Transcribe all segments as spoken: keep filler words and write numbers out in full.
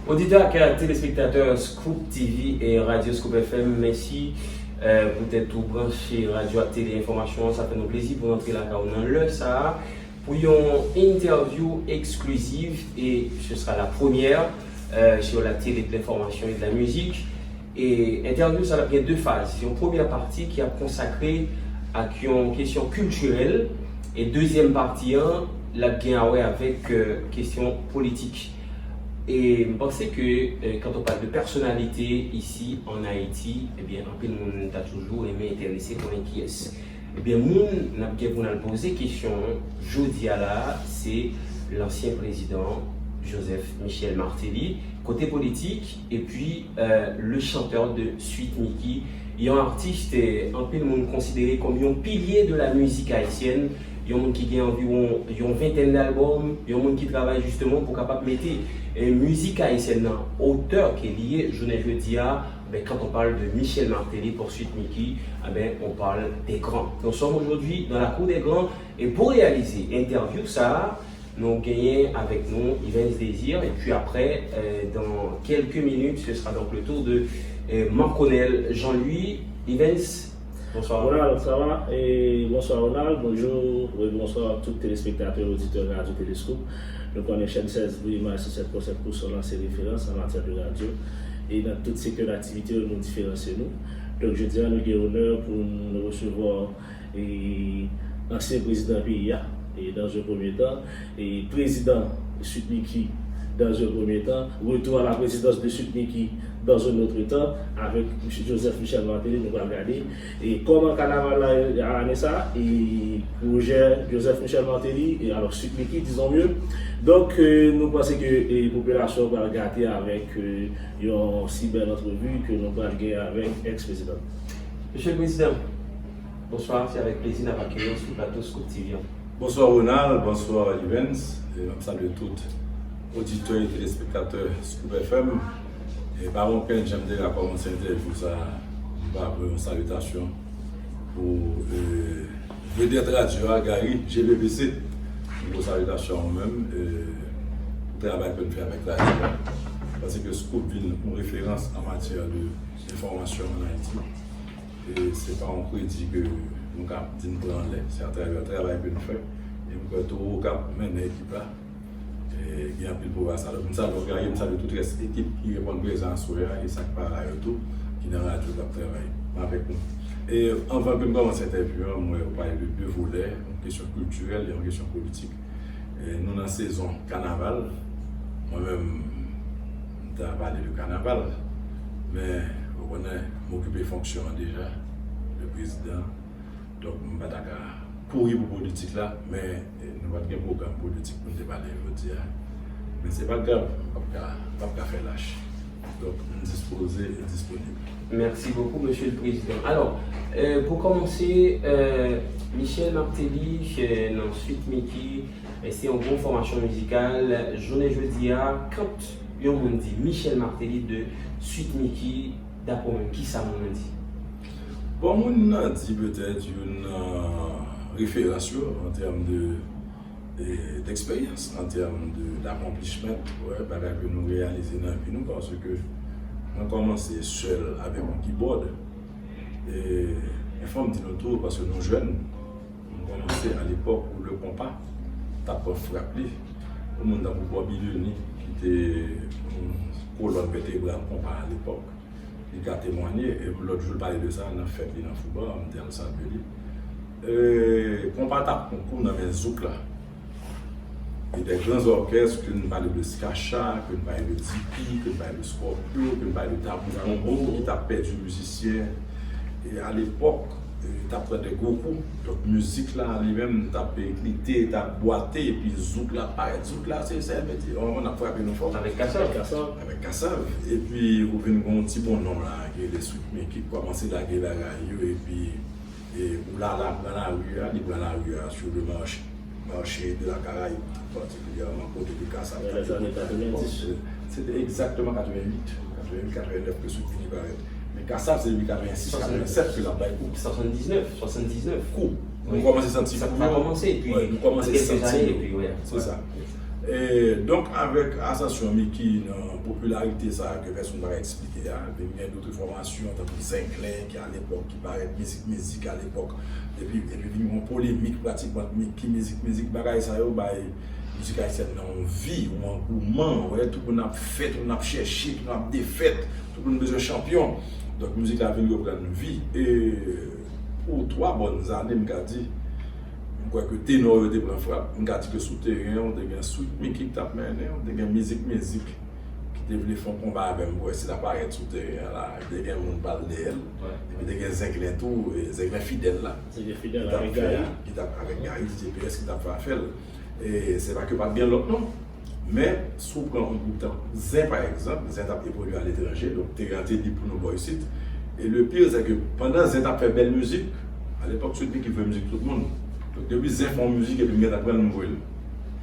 Oditè ak telespektatè Scoop T V e Radyo Scoop F M, mèsi, euh, poutèt ou branche radyo ak tele enfòmasyon an. Sa fè nou plezi pou n antre lakay ou nan lè sa a pou yon entèvyou eksklizif, et ce sera la première, euh, sur la télé de l'information et de la musique. E entèvyou sa l ap gen de faz. Yon premyè pati ki ap konsakre ak yon kesyon kiltirèl, e dezyèm pati an, l ap gen a wè avèk, euh, kesyon politik. E m panse ke, euh, quand on parle de personnalité ici en Haïti, ebyen, anpil moun ta toujou renmen enterese konnen kiyès. Ebyen, moun n ap gen pou n al poze kesyon an jodi a la a, se lansyen prezidan Joseph Michel Martelly, kote politik, epi, euh, le chanteur de Sweet Micky, yon atis, euh, anpil moun konsidere kòm yon pilye de la mizik ayisyèn, yon moun ki gen anviwon yon ventèn d albòm, yon moun ki travay jisteman pou kapab mete, euh, mizik ayisyèn nan otè ke li ye jounen jodi a. Ben, quand on parle de Michel Martelly pour Sweet Micky, eh ben, on parle des grands. Nous sommes aujourd'hui dans la cour des grands et pour réaliser interview sa, nou genyen avèk nou Yvens Désir, et puis après, euh, dans quelques minutes, ce sera donc le tour de, euh, Marconel Jean-Louis. Yvens, bonsoir. Ronald, ça va? Et bonsoir Ronald, bonjour, oui, bonsoir tout telespektatè, oditè Radyo Telescope. Nou konnen chèn sèz bri, imaj sou sèt pwen sèt pou son lan se referans an matyè de radyo. E nan tout sektè daktivite yo, nou diferansye nou. Donk, jodi a, nou gen onè pou nou resevwa e ansyen prezidan peyi a, e dans un premier temps, e prezidan Sweet Micky dans un premier temps, retour à la présidence de Sweet Micky dans un autre temps, avec Joseph Michel Martelly, nou pral gade. E kòman kanaval la ane sa, e pwojè Joseph Michel Martelly, e alò Sweet Micky, disons mieux. Donk, euh, nou panse ke, e popilasyon pral gate avèk, euh, yon si bèl antrevi ke nou pral gen avèk ex-prezidan. Mesye Prezidan, bonswa, se avèk plezi n ap akeyi w sou plato Scoop T V an. Bonswa Ronald, bonswa Yvens, e m ap salye tout oditè e telespektatè Scoop F M. E pa gen okenn jan m te ka kòmanse entèvyou sa a, m pa voye yon salitasyon pou, e, vedèt radyo a, Gary, G P V C. Yon gwo salitasyon a ou menm, e, pou travay ke n fè avèk radyo a. Paske Scoop vin yon referans an matyè de enfòmasyon an Ayiti. E se pa yon kredi ke nou ka di n pran anlè. Se atravè travay ke n fè. E m kwè towo k ap mennen ekip la, e gen anpil pwogrè a sa. Donk, m salye w, Gary, m salye tout rès ekip ki reponn prezan aswè a, e sa k pa la yo tou, ki nan radyo k ap travay avèk nou. E anvan ke m kòmanse entèvyou an, m wè ou pale de de volè, yon kesyon kiltirèl e yon kesyon politik. E nou nan sezon kanaval. Mwen menm, m ta pale de kanaval, men ou konnen, m okipe fonksyon an deja, de prezidan. Donk, m pa ta ka kouri pou politik la, men, e, nou pa t gen pwogram politik pou n te pale jodi a. Men se pa grav, m p ap ka, m p ap ka fè lach. Donk, m dispoze e disponib. Merci beaucoup, Monsieur le Président. Alors, euh, pou kòmanse, euh, Michel Martelly, euh, nan Sweet Micky, euh, se yon gwo fòmasyon mizikal. Jounen jodi a, quand yon moun di Michel Martelly de Sweet Micky, daprè w menm, kisa moun nan di? Bon, moun nan di petèt youn nan referans yo an tèm de, e, d'eksperyans, an tèm de, d'accomplishment, wè, bagay ke nou reyalize nan vi nou, paske mwen kòmanse sèl avèk yon kibòd, e, e fò m di nou tou, paske nou jèn, nou kòmanse a lepòk où le konpa t ap pran frap li, yon moun tankou Bobby Denis, ki te yon kolòn vètebral konpa a lepòk, li ka temwanye, e lòt jou l pale de sa nan fèt li nan Fouba, m te al salye li. E, konpa t ap pran kou nan men zouk la. E de gran òkès, ke n pale de Skacha, ke n pale de Dipi, ke n pale de Scorpio, ke n pale de Tabou Combo, ki t ap pèdi mizisyen. E alepòk, e, t ap pran de gwo kou. Donk, mizik la, li menm, t ap eklite, t ap bwate, epi zouk la parèt. Zouk la, se sèl metye. An, n ap frape nou fò. Avèk Kassav. Avèk Kassav. Epi, ou vin gen yon ti bonnonm la, ki rele Sweet Micky, ki kòmanse lage bagay yo, epi, e, Oulala pran lari a, li pran lari a sou le marché. Marché de la Caraïbe, patikilyèman kote ke Kassav. Nan lèzane katrevendis. Se te egzakteman katrevenwit, katrevenwit, katrevenèf ke Sweet Micky parèt. Men Kassav se depi katrevensis, katrevensèt ke l ap bay kou. Swasanndiznèf, swasanndiznèf. Kou. Nou kòmanse santi kou yo. Sa kòmanse, epi, wè, nou kòmanse santi yo. Se sa. E, donk, avèk asansyon Micky nan popilarite sa a ke pèsonn pa ka eksplike a, epi gen dòt fòmasyon, tankou Zenglen, ki alepòk, ki parèt Mizik Mizik alepòk, epi, epi vin yon polemik pratikman ant Micky, Mizik Mizik, bagay sa yo bay mizik ayisyèn nan yon vi, yon angouman, wè, tout moun ap fè, tout moun ap chèche, tout moun ap defèt, tout moun bezwen chanpyon. Donk, mizik la vin reprann vi. E pou twa bòn ane, m ka di, m kwè ke tenò yo te pran frap. M ka di ke sou teren an, ou te gen Sweet Micky ki t ap mennen, ou te gen Mizik Mizik ki te vle fè yon konba avè m pou wè si l ap parèt sou teren an la. Te gen moun pral dèyè l. Epi te gen Zenglen tou, e Zenglen fidèl la, Zenglen fidèl ki t ap avèk Gary, ki t ap avèk Gary D J P S, ki t ap fè afè l. E se pa ke pa t gen lòt non. Men, si w pran yon gwoup tankou Zen, pa egzanp, Zen t ap evolye aletranje, donk teren an te lib pou nou bò isit. E le pire, se ke pandan Zen t ap fè bèl mizik, alepòk, Sweet Micky voye mizik tout moun. Donk, depi Zen fè yon mizik, epi m gentan pran l, m voye l.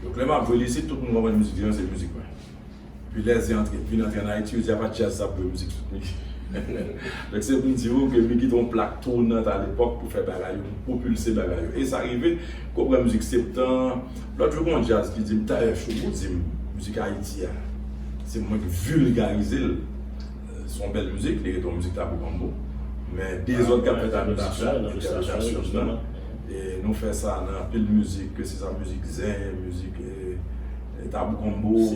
Donk, lè m ap voye l isit, tout moun konprann mizik Zen an, se mizik mwen. Epi lè Zen antre, vin antre ann Ayiti, yo di, apa djaz sa ap voye mizik Sweet Micky. Donk, se pou m di w ke Micky te yon plak tounant alepòk pou fè bagay yo, pou popilse bagay yo. E sa rive, ke w pran mizik Septan, lòt jou, gen yon djaz ki di m, Tayè Cho, ou di m, mizik Ayiti a, se mwen ki vilgarize l. Se yon bèl mizik, li rete yon mizik tabou konbo. Men dezòd k ap fèt a mizik la, entèpretasyon nan. E nou fè sa nan anpil mizik, ke se sa mizik zen, mizik, e, e, tabou konbo,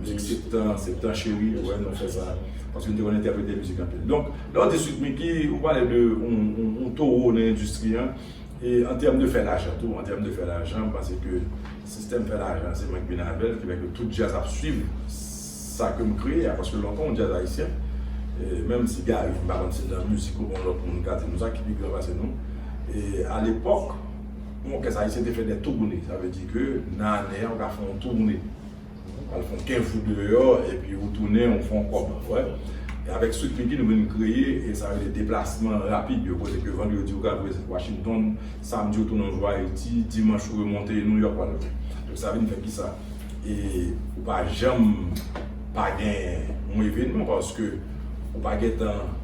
mizik septan, septan cheri, wè, nou fè sa. Paske nou te konn entèprete mizik anpil. Donk, lè w di Sweet Micky, ou pale de yon, yon, yon towo nan endistri an. E an tèm de fè lajan tou, an tèm de fè lajan, m panse ke sistèm fè lajan, se mwen ki vin avè l, ki fè ke tout djaz ap swiv sa ke m kreye a, paske lontan, yon djaz ayisyen, e menm si Gary, m pa konn si nan mizik ou bon lòt moun ka di nou sa, ki pi gran pase nou, e alepòk, yon òkès ayisyen te fè de toune, sa vle di ke nan ane a, ou ka fè yon toune. Al fè yon kenz jou deyò, epi ou tounen, ou fè yon kòb, wè. E avèk Sweet Micky, nou vin kreye, e sa rele deplasman rapid yo, kote ke vandredi ou ka voye Washington, samdi ou tounen ou jwe Ayiti, dimanch ou remonte New York, whatever. Donk sa vin fè kisa? E ou pa janm pa gen yon evènman, paske ou pa gentan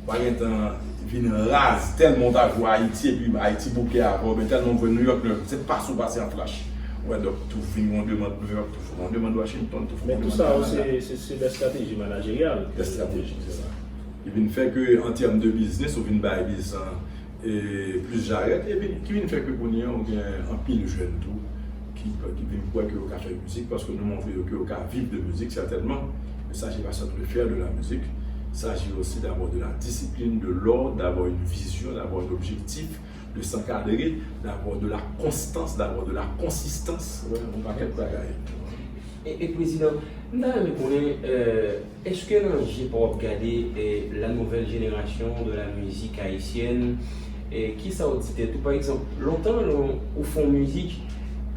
pa gentan vin raz, tèlman w ta jwe Ayiti, epi Ayiti bouke avè w, men tèlman w jwe New York, New York, se pase w pase an flash. Ou wè, donk, tou vin yon demann New York, tou vin yon demann Washington, tou vin yon demann Kanada. Men tou sa yo, se, se, se de estrateji manajeryal. De estrateji, se sa. Li vin fè ke, an tèm de biznis, ou vin bay biznis lan, e, plis jarèt, epi ki vin fè ke kounye a, ou gen anpil jèn tou, ki, ki vin kwè ke yo ka fè mizik, paske nou montre yo ke yo ka viv de mizik, sètènman. Il s'agit pas seulement de faire de la musique, il s'agit aussi d'avoir de la discipline, de l'ordre, d'avoir une vision, d'avoir un objectif, de s'encadrer, d'avoir de la constance, d'avoir de la consistance, yon pakèt bagay. E, e prezidan, m ta renmen konnen, euh, èske nan je pa w ap gade, eh, la nouvelle génération de la musique haïtienne, eh, kisa w di tèt ou? Pa egzanp, lontan, lè w, ou fè yon mizik,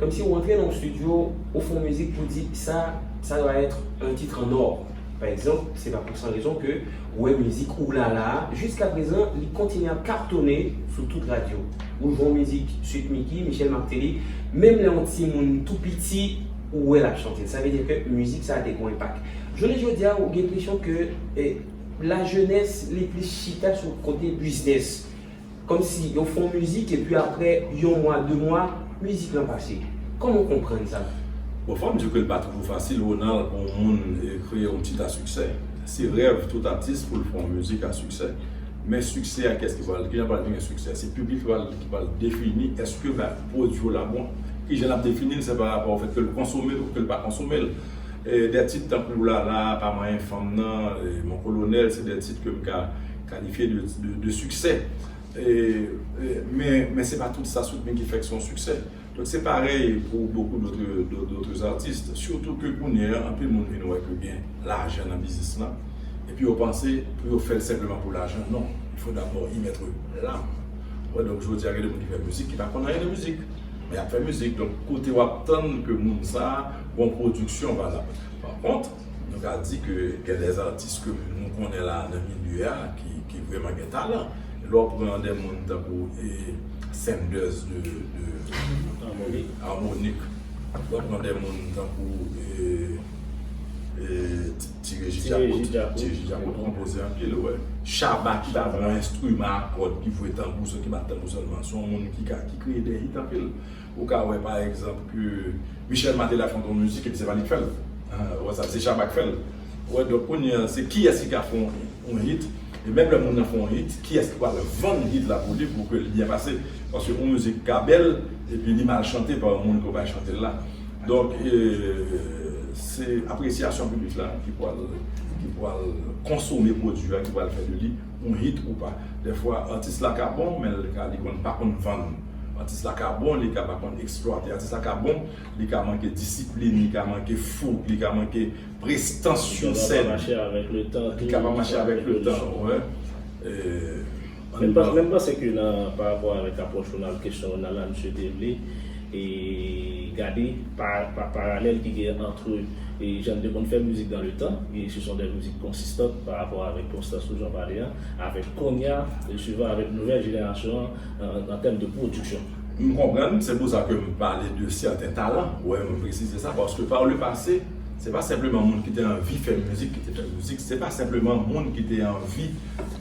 kòmsi w antre nan yon estidyo, ou fè yon mizik pou di, sa, ça doit être un titre en or. Pa egzanp, se pa pou san rezon ke ou wè mizik Oulala a, jiska prezan, li kontinye ap katone sou tout radyo. Ou jwe yon mizik Sweet Micky, Michel Martelly, menm lè yon timoun tou piti, ou wè l ap chante l. Sa vle di ke mizik sa a te gen yon enpak. Jounen jodi a, ou gen enpresyon ke, eh, lajenès li plis chita sou kote biznis. Kòmsi yo fè yon mizik epi apre yon mwa, de mwa, mizik lan pase. Kòman w konprann sa? Bon, fò m di w ke l pa toujou fasil, Ronald, pou yon moun, eh, kreye yon tit a siksè. Se rèv tout atis pou l fè yon mizik a siksè. Men siksè a, kiyès ki pral, kijan pral vin gen siksè? Se piblik ki pral, ki pral defini èske ba, pwodui w la bon. Kijan l ap defini l, se pa rapò ofèt ke l konsome l ou ke l pa konsome l. E, de tit tankou Oulala, Pa Manyen Fanm nan, e, Mon Kolonèl, se de tit ke m ka kalifye de, de, de siksè. E, e, men, men se pa tout sa Sweet Micky fè ki se yon siksè. Donk, se parèy pou beaucoup d'autres, d'autres, d'autres artistes. Sitou ke kounye a, anpil moun vin wè ke gen lajan nan biznis lan. Epi yo panse pou yo fè l senpleman pou lajan. Non, il faut d'abord y mettre l'âme. Wè, donk, jodi a, gen de moun ki fè mizik, ki pa konn anyen de mizik. Men y ap fè mizik. Donk, kote w ap tann ke moun sa a, gon pwodiksyon valab. Pa kont, nou ka di ke gen de atis ke nou konnen la nan milye a ki, ki vrèman gen talan. Lè w pran de moun tankou, e, Sanders de, de Harmonik. Harmonik. Lè w pran de moun tankou, e, e, Ti, Ti Reji Djakout, Djakout konpoze anpil, wè. Shabba ki pa vre yon enstriman a kòd, ki vwe tanbou, se ki bat tanbou sèlman. Se yon moun ki ka, ki kreye de hit anpil. Ou ka wè, pa egzanp, ke Michel Martelly ap fè yon mizik, epi se pa li k fè l. Wè sa, se Shabba k fè l. Wè, donk, kounye a, se kiyès ki ka fè yon, yon hit? E menm lè moun nan fè yon hit, kiyès ki pral vann hit la pou li, pou ke li byen pase? Paske yon mizik ka bèl, epi li mal chante pa yon moun ke w bay chante l la. Donk, e, se apresyasyon piblik la ki pral, ki pral konsome pwodui a, ki pral fè de li yon hit ou pa. Dèfwa, atis la ka bon, men li ka, li konn pa konn vann. Atis la ka bon, li ka pa konn eksplwate. Atis la ka bon, li ka manke disiplin, li ka manke fouk, li ka manke prestans sou sèn. Li ka pa mache avèk letan, li ka pa mache avèk letan, wè. E, Men m panse, men m panse ke nan, pa rapò avèk apwòch ou nan kesyon ou nan la, misye te vle, e, gade pa, pa paralèl ki gen ant, e, jan n te konn fè mizik dans le temps, e ce sont des musiques consistantes pa rapò avèk konstans ou jan pale a, avèk kounye a, e suivan avèk nouvèl jenerasyon an, an, an tèm de pwodiksyon. M konprann, se pou sa ke m pale de sèten talan. Wè, m presize sa, paske par le passé, se pa senpleman moun ki te anvi fè mizik ki te fè mizik, se pa senpleman moun ki te anvi,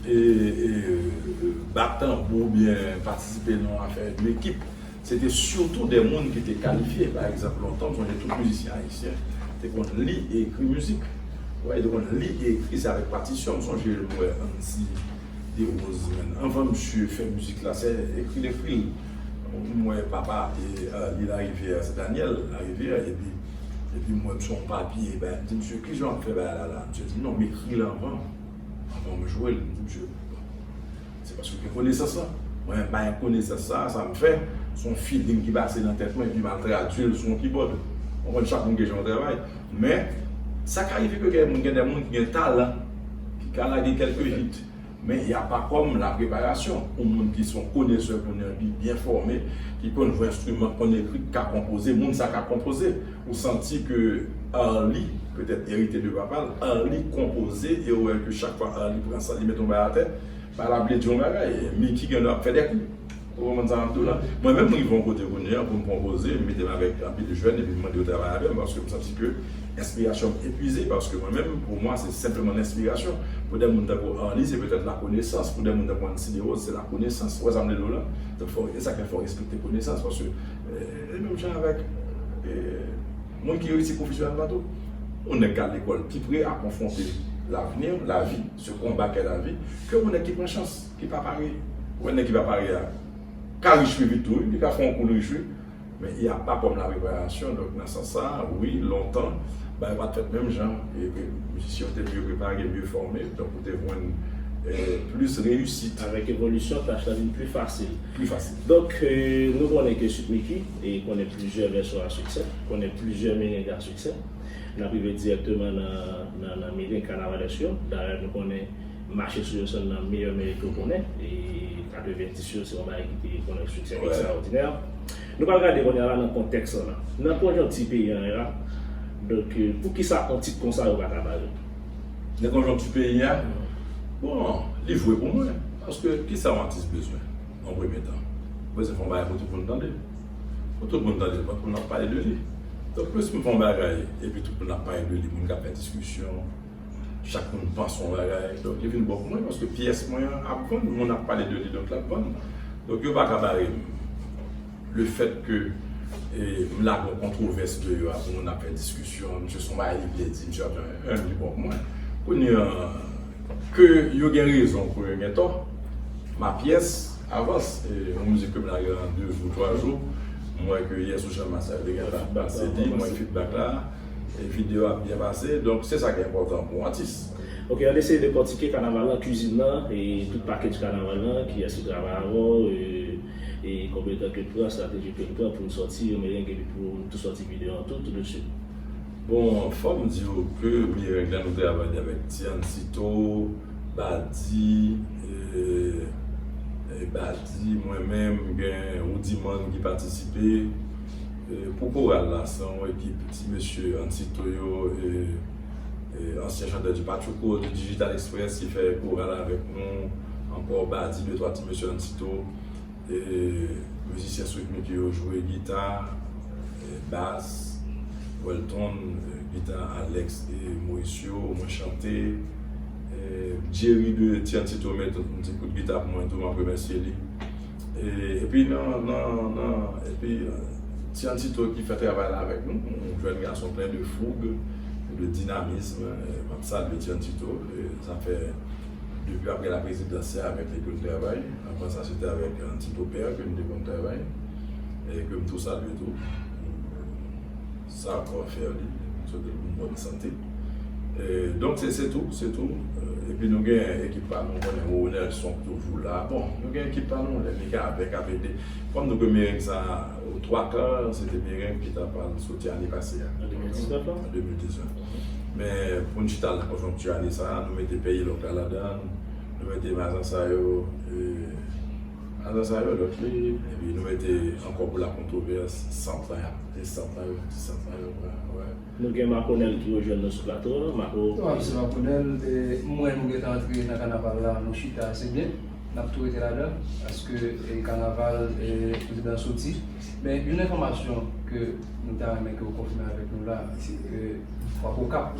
e, e, bat tanbou oubyen patisipe nan yon afè de ekip. Se te sitou de moun ki te kalifye. Pa egzanp, lontan, m sonje tout mizisyen ayisyen te konn li e ekri mizik. Wè, te konn li e ekri, se avèk patisyon. M sonje m wè Andy Derose, menm. Anvan misye fè mizik la, se ekri l ekri l. M wè papa, e, e, li Larivière, se Daniel Larivière, epi, epi m wè m sou yon papye, ben, m di misye, "Kijan w ap fè bagay la la?" Misye di, "Non, m ekri l anvan, anvan m jwe l." M di misye, "Bon, se paske w gen konesans lan." Mwen menm, m pa gen konesans sa, sa m fè, se yon feeling ki pase nan tèt mwen, epi m al tradui l sou yon kibòd. Ou konprann, chak moun gen jan yo travay. Men, sa ka rive ke gen moun, gen de moun ki gen talan, ki ka lage kèlke hit. Men y a pa kòm la preparasyon. Yon moun ki se yon konesè, konnen li byen fòme, ki konn jwe enstriman, konn ekri, ki ka konpoze, moun sa ka konpoze. Ou santi ke Arly, petèt erite de papa l, Arly konpoze, e ou wè ke chak fwa Arly pran sa, li met yon bagay atè, bagay la vle di yon bagay. Mickey gen lè ap fè de kou. Ou konprann sa m ap di w la? Mwen menm, m rive yon kote kounye a pou m konpoze, m mete m avèk anpil jèn epi m mande yo travay avè m, paske m santi ke enspirasyon m epuize, paske mwen menm, pou mwen, se senpleman lenspirasyon. Pou de moun tankou Arly, se petèt lakonesans. Pou de moun tankou Andy Derose, se lakonesans. Ou wè sa m vle di w la? Donk, fò, e sa k fè fò respekte konesans, paske, e, e menm jan avèk, e, moun ki reyisi pwofesyonèlman tou. Yon nèg k al lekòl pi pre a konfwonte lavni, lavi, ce combat qu'est la vie, ke yon nèg ki pran chans, ki pa pare. Ou wè nèg ki pa pare a ka rich pi vit tou, wi, li ka fè yon kou l rich, wi. Men y a pa kòm la preparasyon, donk nan sans sa, wi, lontan, bagay pa t fèt menm jan, e, e mizisyen yo te mye prepare, mye fòme, donk ou te jwenn, e, plis reyisit. Avèk evolisyon, tach la vin pi fasil. Pi fasil. Donk, e, nou konnen ke Sweet Micky, e konnen plizyè vèsyon a siksè, konnen plizyè mereng a siksè. N ap rive dirèkteman nan, nan, nan mereng kanavalès yo. Dayè, nou konnen mache sou yo se youn nan meyè mereng ke w konnen, e katrevendis yo, se yon bagay ki te konnen siksè ekstraòdinè. Nou pral gade kounye a la nan kontèks lan la. Nan konjonkti peyi an la, donk, e, poukisa yon tit konsa yo pa ka bare? Nan konjonkti peyi a, bon, li vre pou mwen. Paske kisa yon atis bezwen, an premye tan? Bezwen fè yon bagay pou tout moun tande. Pou tout moun tande, pou tout moun ap pale de li. Donk, plis m fè yon bagay, epi tout moun ap pale de li, moun k ap fè diskisyon, chak moun panse yon bagay. Donk, li vin bon pou mwen, paske pyès mwen an ap vann, moun ap pale de li, donk l ap vann. Donk, yo pa ka bare m. Le fèt ke, e, m lage yon kontwovès deyò a, pou moun ap fè diskisyon, misye se yon bagay li vle di, misye ap fè, en, li bon pou mwen. Kounye a, ke yo gen rezon, ke yo gen tò, ma pyès avans. E, yon mizik ke m lage nan de jou, twa jou, m wè ke yè sou Chanmas la, te gen tan pase li, m wè fidbak la, e videyo ap byen pase. Donk, se sa ki enpòtan pou yon atis. Ok, ann eseye dekòtike kanaval lan, kwizin nan, e tout pakèj kanaval lan, kiyès ki travay avè w, e, e konbyen tan ke l pran, estrateji ke l pran pou l sòti yon mereng epi pou l tou sòti videyo an tou, tou de swit. Bon, fò m di w ke mereng la nou travay avèk Ti Ansito, Badi, e, e Badi, mwen menm, gen Roody Man ki patisipe. E, pou koral la, se yon ekip ti mesye Ansito yo, e, e ansyen chantè di Pachuco, di Digital Express ki fè koral avèk nou, ankò Badi, de twa ti mesye Ansito. E mizisyen Sweet Micky yo jwe gita, e bas, Welton, e Mitan Alex e Mauricio, mwen chante. E, Jerry de Tiancito met yon ti kout gita pou mwen tou, m ap remèsye li. E, epi nan, nan, nan, epi, e, Tiancito ki fè travay la avèk nou, yon jèn gason plen de foug, de dinamism, e, m ap salye Tiancito, e, sa fè depi apre la prezidans se avèk li ke m travay. Avan sa, se te avèk, e, Tito Père ke m te konn travay, e ke m tou salye tou. Sa ankò fè li, m swete l pou bòn sante. E, donk, se, se tou, se tou. E, epi nou gen ekip pa nou, konnen Roro Nelson ki toujou la. Bon, nou gen ekip pa nou, lè Mika avèk, ap ede. Kòm nou gen mereng sa, o twa ka, se te mereng ki ta pral soti ane pase a. An de mil diznèf la? An de mil diznèf. Men, pou n chita nan konjonkti ane sa a, nou mete Peyi Lòk la ladan, nou mete Mazansa yo, e, Mazansa yo, lòt li, epi nou mete ankò pou la kontwovès, Sant la, se Sant la yo, Sant la yo, wè, wè. Nou gen Makonèl ki rejwenn nou sou plato a. Mako. Bon, ap se Makonèl, e, m wè nou gentan antre nan kanaval la, nou chita ase byen. N ap tou rete ladan, paske, e, kanaval, e, prezidan soti. Men, yon enfòmasyon ke nou ta renmen ke w konfime avèk nou la, se ke w ap Okap.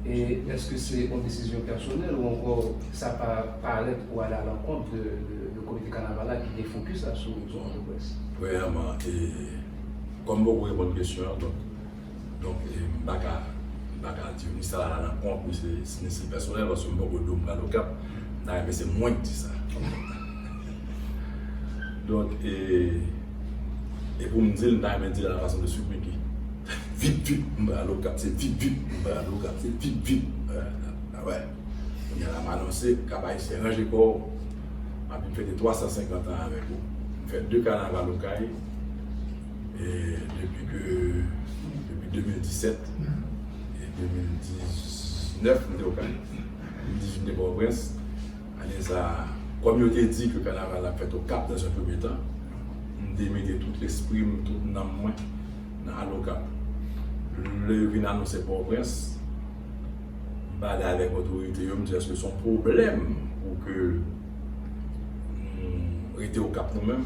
E èske se yon desizyon pèsonèl ou ankò sa pa parèt ou ale alankont de, de, de komite kanaval la ki te fokis la sou, sou Pòtoprens? Premyèman, e, kòm m poko reponn kesyon an, donk, donk, e, m pa ka, m pa ka di w ni sa ale alankont, ni se, ni se pèsonèl, paske m poko di w m pral Okap. M ta renmen se mwen ki di sa. Donk, e, e pou m di l, m ta renmen di l a la fason de Sweet Micky. Vip, vip, m pral Okap, se vip, vip, m pral Okap, se vip, vip. A wè. Kounye a la, m anonse, Kap Ayisyen, ranje kò w. M ap vin fete twa san senkant an avèk ou. M fè de kanaval Okay, e, depi ke, depi de mil disèt, e de mil diznèf, m te Okay. De mil dizuit, m te Pòtoprens. Ane sa a, kòm yo te di ke kanaval la ap fèt Okap dans un premier temps, m te mete tout lespri m, tout nanm mwen nan al Okap. Lè yo vin anonse Pòtoprens, m pale avèk otorite yo, m di, èske se yon pwoblèm pou ke nou rete Okap nou menm?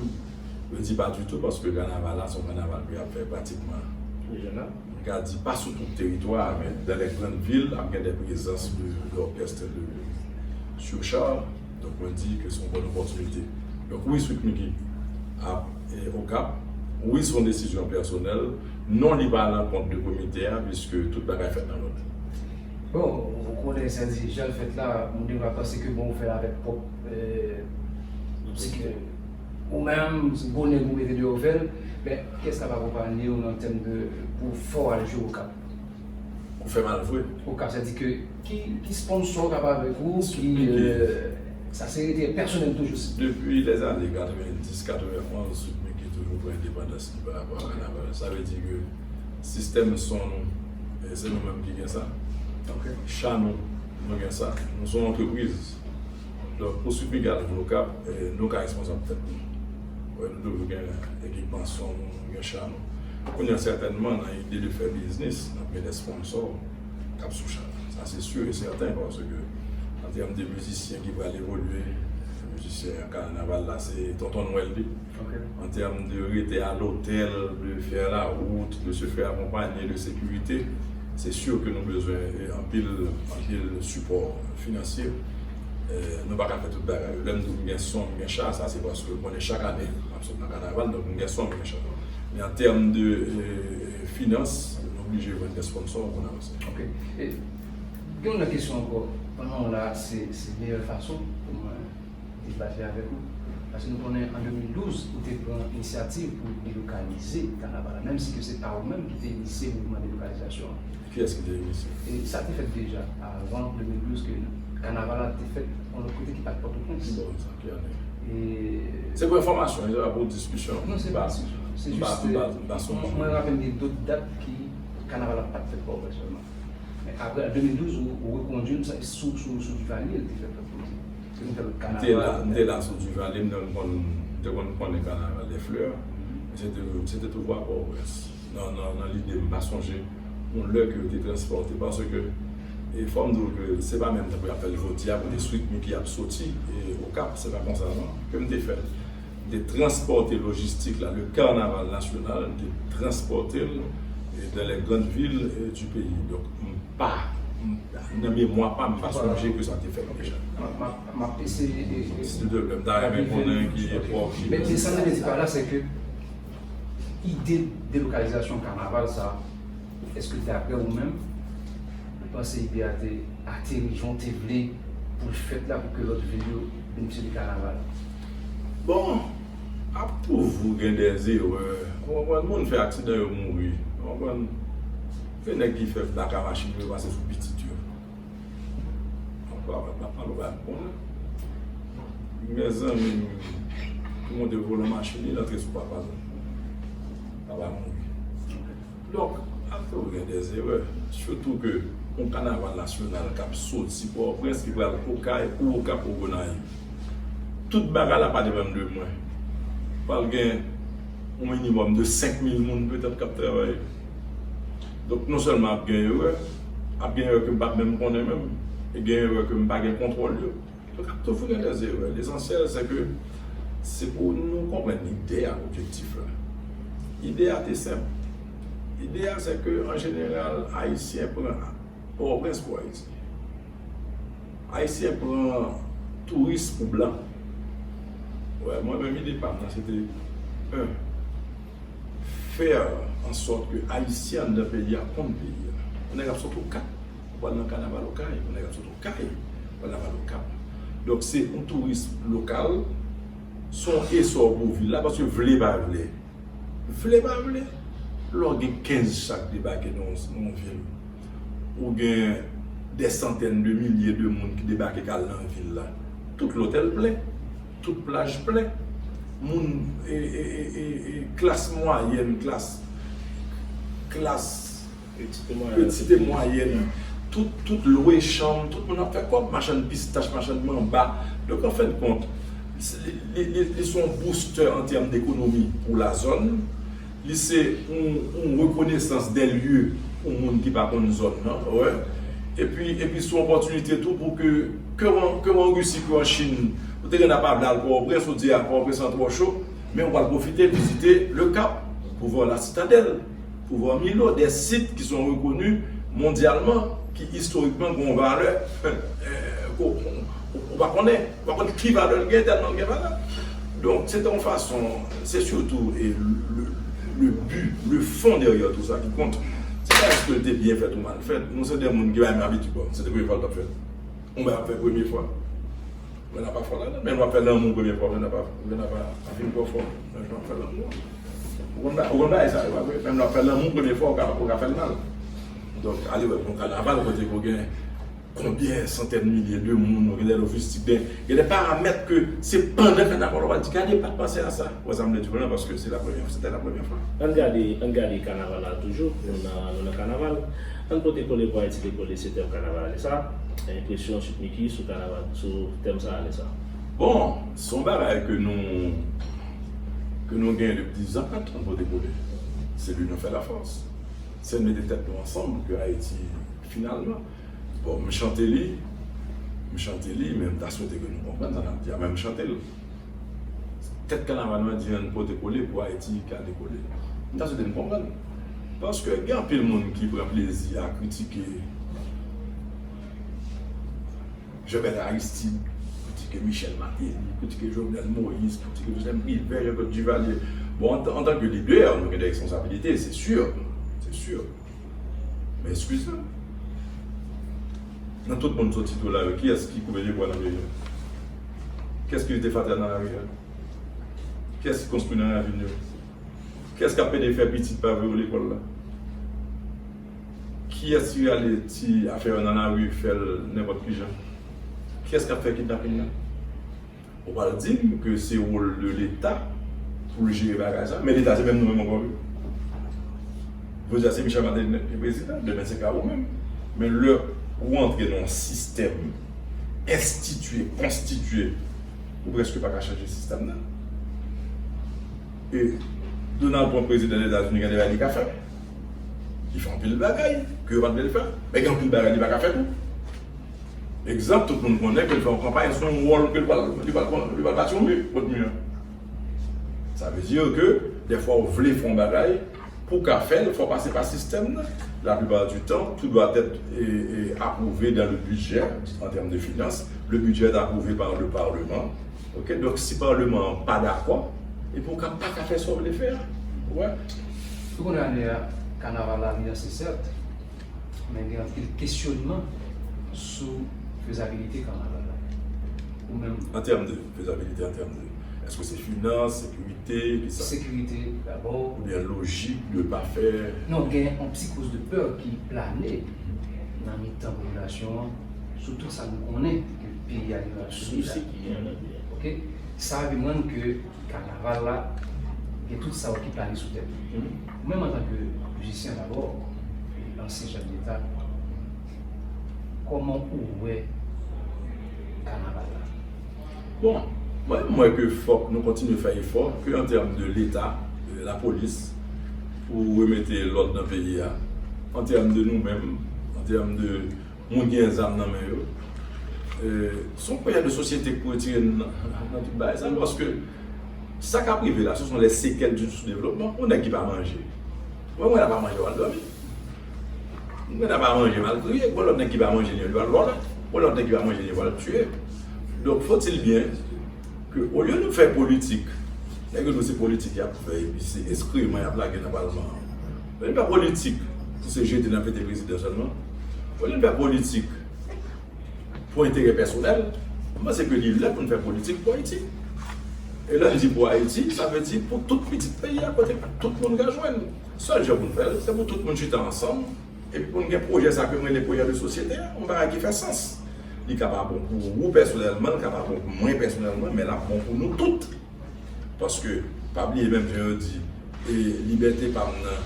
Yo di pa ditou, paske kanaval la se yon kanaval ke y ap fè pratikman, m ka di, pa sou tout teritwa a, men dans les grandes villes, ap gen de prezans de, de orchestre de surcharge. Donk, mwen di ke se yon bòn opòtinite. Donk, wi, Sweet Micky ap, e, Okap. Wi, se yon desizyon pèsonèl. Non, li pa alankont de komite a, piske tout bagay fèt nan lòd. Bon, ou konnen sa di, jan l fèt la, moun yo va panse ke, bon, ou fè l avèk pwòp, e, se ke ou menm, se gwo nèg ou mete deyò w fè l, men kiyès k ap akonpanye w nan tèm de pou fè w al jwe Okap? Ou fè m al jwe. Okap, sa di ke ki, ki sponsor k ap avèk ou, ki, e, sa se rete pèsonèl toujou. Depi lèzane katrevenndis, katrevenonz, Sweet Micky toujou pran endepandans li pa rapò a kanaval. Sa vle di ke sistèm son nou, e, se nou menm ki gen sa. Ok. Cha nou, nou gen sa. Nou se yon antrepriz. Donk, pou Sweet Micky al jwe Okap, e, nou ka responsab tèt nou. Wè, nou toujou gen ekipman son nou, nou gen cha nou. Kounye a, sètènman, nan ide de fè biznis, n ap gen de sponsor k ap sou cha. Sa, se si e sèten, paske an tèm de mizisyen ki pral evolye, mizisyen kanaval la, se Tonton Nwèl li. Ok. An tèm de rete a lotèl, de fè la wout, de se fè akonpanye, de sekirite, se si ke nou bezwen, e, anpil, anpil sipò finansye. E, nou pa ka fè tout bagay yo. Lè m di w m gen son, m gen cha, sa se paske m konnen chak ane, m ap sot nan kanaval, donk m gen son, m gen cha. Men an tèm de, e, finans, nou oblije jwenn de sponsor pou n avanse. Ok. E, gen yon lòt kesyon ankò. Pandan w la, se, se meyè fason pou mwen debate avèk ou. Paske nou konnen an de mil douz, ou te pran inisyativ pou delokalize kanaval la, menm si ke se pa ou menm ki te inisye mouvman delokalizasyon an. Kiyès ki te inisye? E sa te fèt deja, avan de mil douz, ke kanaval la te fèt yon lòt kote ki pa t Pòtoprens. Bon, sa ki ane? E se pou enfòmasyon, se pa pou diskisyon. Non, se pa diskisyon. Se jis, mwen, mwen raple m gen dòt dat ki kanaval la pa t fèt Pòtoprens sèlman. Men apre, an de mil douz, ou, ou rekondui m sou, sou, sou Duvalier, l te fèt lòt kote. Se nou fè lòt kanaval. M te la, m te la sou Duvalier, m te konn, m te konn konnen kanaval des Fleurs. Men se te, se te toujou a Pòtoprens. Nan, nan, nan lide m, m pa sonje yon lè ke yo te transpòte, paske, e fò m di w ke se pa menm tankou y ap fè l jodi a, kote Sweet Micky ap soti, e Okap, se pa konsa non, ke m te fè l. M te transpòte lojistik la, le carnaval national, m te transpòte l dans les grandes villes, euh, du pays. Donk, m pa, m, nan memwa pa m, m pa sonje ke sa te fèt deja. M ap eseye. Silteplè, m ta renmen konnen ki epòk, ki... Men, men sa m vle di pa la, se ke ide delokalizasyon kanaval sa, èske dapre ou menm, ou panse ide a te ateri jan w te vle pou l fèt la, pou ke lòt vil yo benefisye de kanaval? Bon, ap toujou gen dè erè. Ou konprann, moun fè aksidan, yo mouri. Ou konprann? Gen nèg ki fè blaka machin yo pase sou pitit yo. Ankò, m ap pale w bagay m konnen. Gen zanmi m ki monte volan machin li, l antre sou papa l. Papa l mouri. Donk, ap toujou gen dè erè. Sitou ke yon kanaval nasyonal k ap soti Pòtoprens, ki pral Okay, ou Okap, ou Gonayiv. Tout bagay la pa depann de mwen. Pral gen yon minimòm de senk mil moun petèt k ap travay. Donk, non sèlman ap gen erè, ap gen erè ke m p ap menm konnen menm, e gen erè ke m pa gen kontwòl yo. Donk, ap toujou gen dè erè. Lesansyèl, se ke se pou nou konprann ide a, objektif la. Ide a te senp. Ide a, se ke, an jeneral, Ayisyen pran Pòtoprens pou Ayiti. Ayisyen pran touris pou blan. Wè, mwen menm, ide pa m nan, se te, en, fè an sòt ke Ayisyen anndan peyi a konn peyi a. Yon nèg ap sot Okay, ou pral nan kanaval Okay, yon nèg ap sot Okay, ou pral kanaval Okap. Donk, se yon touris lokal, se yon esò pou vil la, paske vle pa vle, vle pa vle, lè w gen kenz chak debake nan yon, nan yon vil, ou gen dè santèn de milye de moun ki debake k al nan vil la. Tout lotèl plen, tout plaj plen. Moun, e, e, e, e, e, klas mwayèn, klas, klas petite mwayèn, tout, tout lwe chanm, tout moun ap fè kòb, machann pistach, machann manba. Donk, an fen de kont, se, li, li, li, li se yon booster an tèm dekonomi pou lazòn. Li se yon, yon rekonesans dè lye pou moun ki pa konn zòn nan, wè. Epi, epi se yon opòtinite tou pou ke, ke w an, ke w an Risi, ke w an Chin, ou te gen nan pa vle al Pòtoprens, ou di a Pòtoprens lan twò cho, men ou pral pwofite vizite Le Cap, pou wè la Citadelle, pou wè Milo, de sit ki son rekoni mondyalman, ki istorikman gen yon valè, eh, ou, ou, ou pa konnen. Ou pa konn ki valè l gen, tèlman l gen valè. Donk, se te yon fason, se sitou, e, le, le but, le fond derrière tout ça qui compte. Se pa èske l te byen fèt ou mal fèt. Nou se de moun ki pa renmen abitid, bon, se te premye fwa l t ap fèt. Yon bagay ap fèt premye fwa. Mwen n ap pa fò ladan, men w ap fè lanmou premye fwa, mwen n ap pa, mwen n ap pa, pa fin twò fò nan jan w ap fè lanmou an. Ou konn ba-, ou konn bagay sa yo, pa vre? Menm lè w ap fè lanmou premye fwa, ou ka, ou ka fè l mal. Donk, ale wè, yon kanaval kote ke w gen konbyen santèn milye de moun, gen de lojistik, gen, gen de paramèt ke se pandan kanaval w pral di, gade, m pa t panse a sa. Ou wè sa m vle di w la, paske se la premyè, se te la premyè fwa. Ann gade, ann gade kanaval la toujou. Nou nan, nou nan kanaval. Ann pote kole pou Ayiti dekole, se tèm kanaval ane sa. Enpresyon Sweet Micky sou kanaval, sou tèm sa ane sa. Bon, se yon bagay ke nou, ke nou gen depi dizan, ann pote kole. C'est l'union fait la force. Se n mete tèt nou ansanm pou ke Ayiti, finalman, bon, m chante li, m chante li, men m ta swete ke nou konprann sa n ap di a, men m chante l. Tèt kanaval mwen di ann pote kole pou Ayiti ka dekole. M ta swete n konprann. Paske gen anpil moun ki pran plezi a kritike Jean Bertrand Aristide, kritike Michel Martelly, kritike Jovenel Moïse, kritike Justin Privert, Jean-Claude Duvalier. Bon, an, an tan ke lidè, nou gen de responsabilite, se si, se si. Men eskize m. Nan tout moun soti tou la yo, kiyès ki koupe pye bwa nan peyi a? Kiyès ki jete fatra nan lari a? Kiyès ki konstwi nan ravin yo? Kiyès k ap pede fè pitit pa voye yo lekòl la? Kiyès ki rale ti afè yo nan lari, fè l nenpòt ki jan? Kiyès k ap fè kidnapin nan? Ou pral di m ke se wòl de Leta pou l jere bagay sa, men Leta se menm nou menm ankò wi. Jodi a se Michel Martelly ki prezidan, demen se ka ou menm. Men lè ou antre nan yon sistèm enstitye, konstitye, ou prèske pa ka chanje sistèm nan. E Donald Trump, prezidan Etazini, gen de bagay li ka fè. Li fè anpil bagay ke yo pa t vle l fè, men gen anpil bagay li pa ka fè tou. Egzanp, tout moun konnen ke l fè yon kanpay sou yon wòl ke l pral, li pral, li pral bati yon mi kont mi an. Sa vle di ke dèfwa ou vle fè yon bagay, Pou w ka fè l, fò w pase pa sistèm nan. La plupart du temps, tout doit être eh, eh, approuvé dans le budget, en termes de finances. Le budget est approuvé par le Parlement. Ok, donk, si Parlement an pa dakò, epi w ka pa ka fè sa w vle fè a. Wè. Tou konn ane a, kanaval la li lanse, sèt, men gen anpil kesyonman sou fezabilite kanaval la. Ou menm. An tèm de fezabilite, an tèm de. Èske se finans, sekirite, ki sa? Sekirite dabò. Oubyen lojik de pa fè. Non, gen yon psikoz de pè ki plane nan mitan popilasyon an sou tout sa nou konnen ke peyi a gentan sou li la. Ok? Sa vin rann ke kanaval la gen tout sa ki plane sou tèt li. Ou menm antanke mizisyen dabò, e ansyen chèf deta, kòman ou wè kanaval la? Bon, mwen menm m wè ke fòk nou kontinye fè efò ke an tèm de leta, de lapolis, pou remete lòd nan peyi a. An tèm de nou menm, an tèm de moun ki gen zam nan men yo. Se yon pwojè de sosyete k pou retire n nan tout bagay sa, paske sa k ap rive la, se son les séquelles du sou-développement. Yon nèg ki pa manje, mwen mwen la pa manje, w al dòmi. Mwen la pa manje, m al kriye. Yon lòt nèg ki pa manje, li al vòlè. Yon lòt nèg ki pa manje, li al tiye. Donk, faut-il bien ke olye nou fè politik, nèg yo di se politik y ap fè epi se eskriman y ap lage nan palman an. Olye nou fè politik pou se jete n ap jete prezidan sèlman. Olye nou fè politik pou enterè pèsonèl, m panse ke li lè pou n fè politik pou Ayiti. E lè n di pou Ayiti, sa vle di pou tout pitit peyi a, kote tout moun ka jwenn. Sèl jan pou n fè l, se pou tout moun chita ansanm, epi pou n gen pwojè sa ke m rele pwojè de sosyete a, yon bagay ki fè sans. Li ka pa bon pou ou pèsonèlman, li ka pa bon pou mwen pèsonèlman, men l ap bon pou nou tout. Paske, pa bliye menm jan yo di, e libète pa m nan